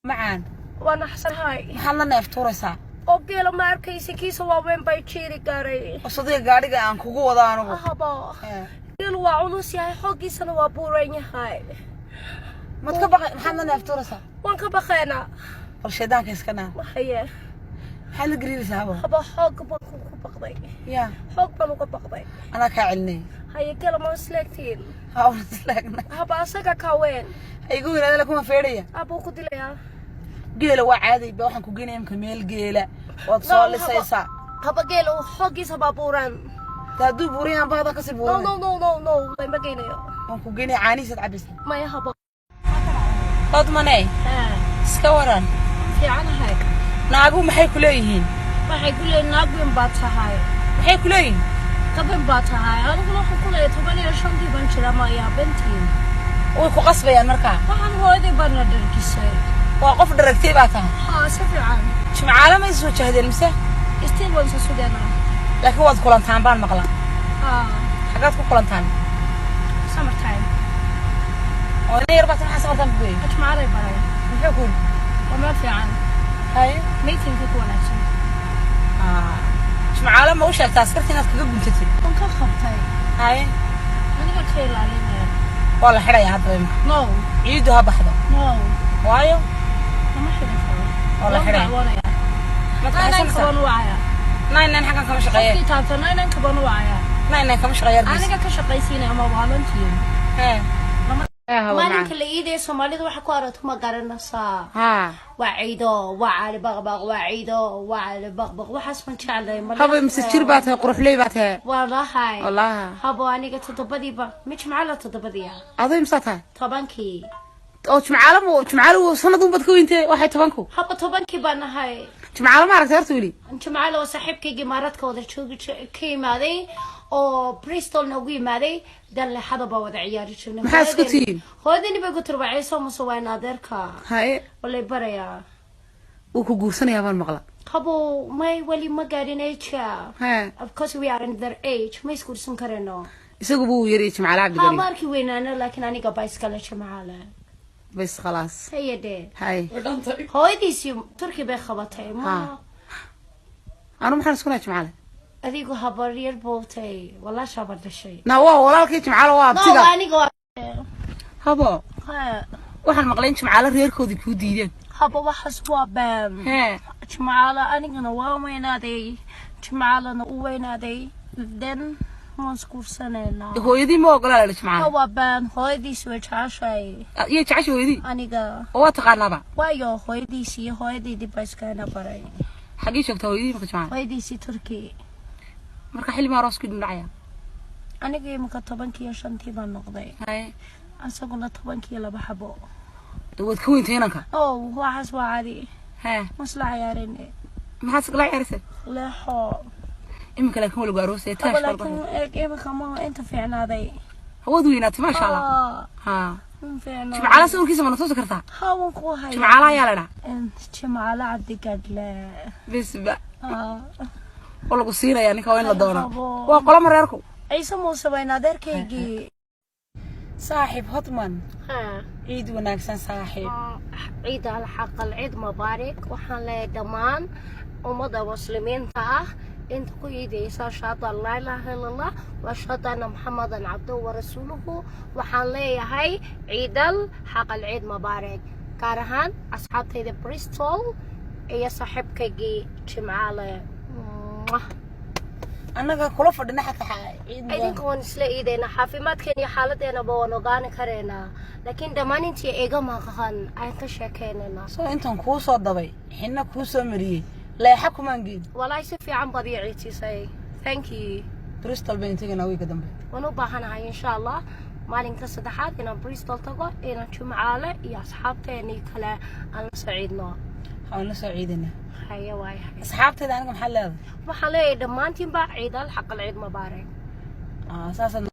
Macaan. Waa naxsanahay. Maxaad la neef tuuraysaa? Oo geela ma arkaysa, kiisa waaweyn bay jiiri gaaray. Osadiga gaadhiga aan kugu wado anugu. Habo, geelu waa culus yahay, xooggiisana waa buuran yahay. Mad ka baqay? Maxaad la neef tuuraysaa? Waan ka baqaynaa. Bal shaydaanka iska naar. Haye. Maxaad la gariiraysaa, habo? Habo, xoog baan ku baqday. Ya. Xoog baan uga baqday. Anaa kaa celinay. Haye, geela ma isleegtiin? Haa, waan isleegnay. Haba, asaga kaa weyn. Ha igu weynaadala, kuma feedhaya. Abuu ku dilayaa. Geela waa caaday ba, waxaan ku geenaya imka meel geela waad soo No, lisaysaa. Haba, geela xooggiisa baa buuran. Ta hadduu buurayan baada kasii No. buuranay. No, no, no, no, lama geynayo. Waan ku geenaya, caanihiisaad cabaysa. Maya, habo. Hodmaney, iska waran? Fiicanahay. Naagu maxay ku leeyihiin? Waxay ku leeyihin naag weyn baa tahay. Maxay ku leeyihiin? Qaban baa tahay. Aniguna waxaan ku leeyahay 15-tii baan jira, ma yaabantiin? Way ku qasbayaan markaa. Waxaan hooyaday baana dhargisay. Waa qof dharagtay baa tahay. Haa, si fiican. Jimcaale ma is wajahdeen mise? Still waan soo suganaa. Laakiin waad kulantaan baan maqla. Haa. Xaggaad ku kulantaan? Summertime. Oo ina yar baatan, maxaa samartaan ku geeyey? Jimcaalay baray. Muxuu ku yidhi? Waa meel fiican. Haye. Meetingka ku wanaagsan. Jimcaale ma u sheegtaa askarta inaad kaga guntatid? Waan ka qabtay. Haye. Aniga ka ilaalinaya. Waa la xidhayaa haddaba imika. No. Ciiddu ha baxdo. No. Waayo? Lama xidhi karo. Waa la Waan xidhaya. dacwoonaya. Maad 99 kaxaysanaysaa? Baan wacaya. 99 xaggan kama shaqeeye. Qofkii taabta 99 baan wacaya. 99 kama shaqeeya Hargeysa. Aniga ka shaqaysiinaya ama volunteer. Hee. Maalinka la iidaya Soomaalida waxa ku aragto ma garanaysaa? Haa. Waa ciido, waa cali baqbaq, waa ciido, waa cali baqbaq. Waxaas ma jeclay. Haba, mise jir baa tahay, quruxley baa tahay. Walahay. Wallahi. Habo, aniga toddobadiiba ma Jimcala toddobadii ah. Adoo imsaa tahay? 10-kii. Oo Jimcaale ma Jimcaale sanad unbaad ka weyntee, waxay 10-ku. Haba, 10-kii baan ahay. Jimcaale ma aragtay horta weli? Jimcaale oo saaxiibkaygii Imaaraadka wada joogi ka yimaaday oo Bristol noogu yimaaday, dan leexada baa wada ciyaari jirnay. Maxaa isku tihiin? Hooyadani bay ku turbacayso mase waa in adeerka. Haye. Walay barayaa. Wuu ku guursanayaa baan maqla. Habo, may, weli ma gaadhin age. Hee. Of course we are in their age, ma isguursan karayno. Isagu buu yari Jimcaale. Ha. Cabdigani. Markii weynaano, laakiin aniga baa iskale Jimcaale. Bas, khalaas. Haye dee. Haye. Hooyadiisii Turki bay qabatay ma. Ha. Anu maxaan isku nahay Jimcaale? Adigu habaryar boobtay, walaashaa baa dhashay. Na waa walaalkii Jimcaale, waa No. abtiga. Aniga waa Habo. Ha. Waxaan maqlay in Jimcaale reerkoodii kuu diideen. Haba, waxaas waa been. Hee. Jimcaale anigana waa weynaaday, Jimcaalena u weynaaday, then waan isguursanaynaa. Hooyadii ma ogolaa la Ha. Jimcaale. Waa been, hooyadiis way jeceshahay. Iyo jecesha hooyadii? Aniga. Oo waa taqaanaaba? Waayo, hooyadiis iyo hooyadeydii baa iskaana baray. Xaggee joogtaa hooyadii marka Jimcaale? Hooyadiisii Turki. Marka xilli ma arooskii dhacaya? Aniga imika 15-tii baan noqday. Haye. Isaguna 10-kii 2 xabo. Dee waad ka weyntay inanka. Oh, waxaas waa caadi. Hee. Masla ciyaarin. Maxaad iskala ciyaarisay? Leexo. Iminka laakiin waa lagu aroosaya. Haba. Taash. Laakiin eeg, imika ma inta fiicnaaday. Waad weynaatay, maasha Allah. Ah, ha. in fiicnaaday. Jimcaale sawirkiisa ma na tusi kartaa? Ha, waan ku haya. Jimcaale ayaa la dhaha. Jimcaale Cabdigadle. Bisba. Ah. Oo lagu siinayaa ninka, waa in la doonaa. Habo. Waa qolama reerku? Ciise Muuse waa in adeerkaygii. Saaxiib Hotman, ciid wanaagsan, saaxiib. Ciid alxaqal, ciid mubaarak. Waxaan leeyahay dhammaan ummadda muslimiinta ah inta ku iidaysa, ashhadu an laa ilaaha illa Allah wa ashhadu anna Muxamadan cabduhu wa rasuuluhu. Waxaan leeyahay ciidal xaqal, ciid mubaarak, gaar ahaan asxaabtayda Bristol iyo saaxiibkaygii Jimcaale. Mwah. Annaga kula fadhina xataa ciid mubaarak. Idinka waan isla iidaynaa, caafimaadkeena iyo xaaladeenaba waan ogaani kareynaa, laakiin dhammaan intii iga maqan ayaan ka sheekeynaynaa. Soo intaan kuu soo dabay, xinna kuu soo mariyey, leexa kumaan geed. Walaahi si fiican baad ii ciitisay, thank you. Bristol bayn tegaynaa wiiga dambe. Waan u baahanahay, insha Allah, maalinka saddexaad inaan Bristol tago, inaan Jumcaale iyo asxaabteenii kale aan la soo ciidno. Waan la soo ciidanaa. Haye, waay. Asxaabtayda aniga maxaad leedahay? Waxaan leeyahay dhammaantiinba ciidal xaqal, ciid mubaarak. Saasaad.